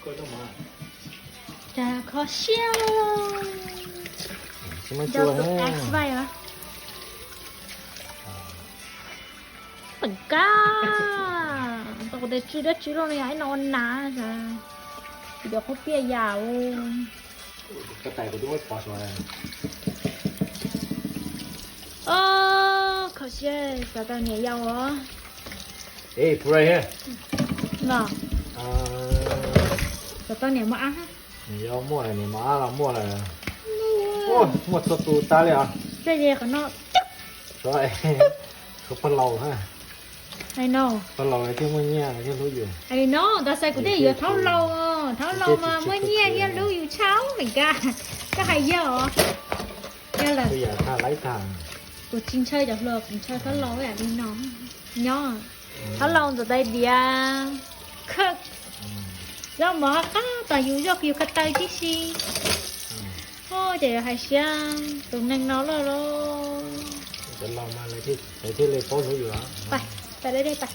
Cas kho siab. Tsis muaj cua. Peem kab, tau kuv tes tsw dab tsw loj no yog ib no ua nas, kuv cov qhuab piaj yam. Kho siab, xav tau niam yau os. Xav tau niam mos ab. Niam yau muaj, niam mos ab los muaj lawm. Muaj txhua tus tas li os. Tej qhov no, qhov pab laus, pab laus thiaj muaj nyiaj thiaj hlub yus. No tas xav kuv thiaj yuav thaub laus, thaub laus mas muaj nyiaj thiaj hlub yus tshaj me kab. Koj hais yog os. Yog lawm, kuv tsis ntshaw cov hluas, kuv ntshaw thaub laus ib yam li no. Nyob, thaub laus ntxuav tais diav, khawb zaub mov qab tas yus zoj yus ko taw tib si. Ces yuav hais siab tus neeg no loj loj. Lawv thiaj li paub hlub yus. Pais, pais deb deb pais.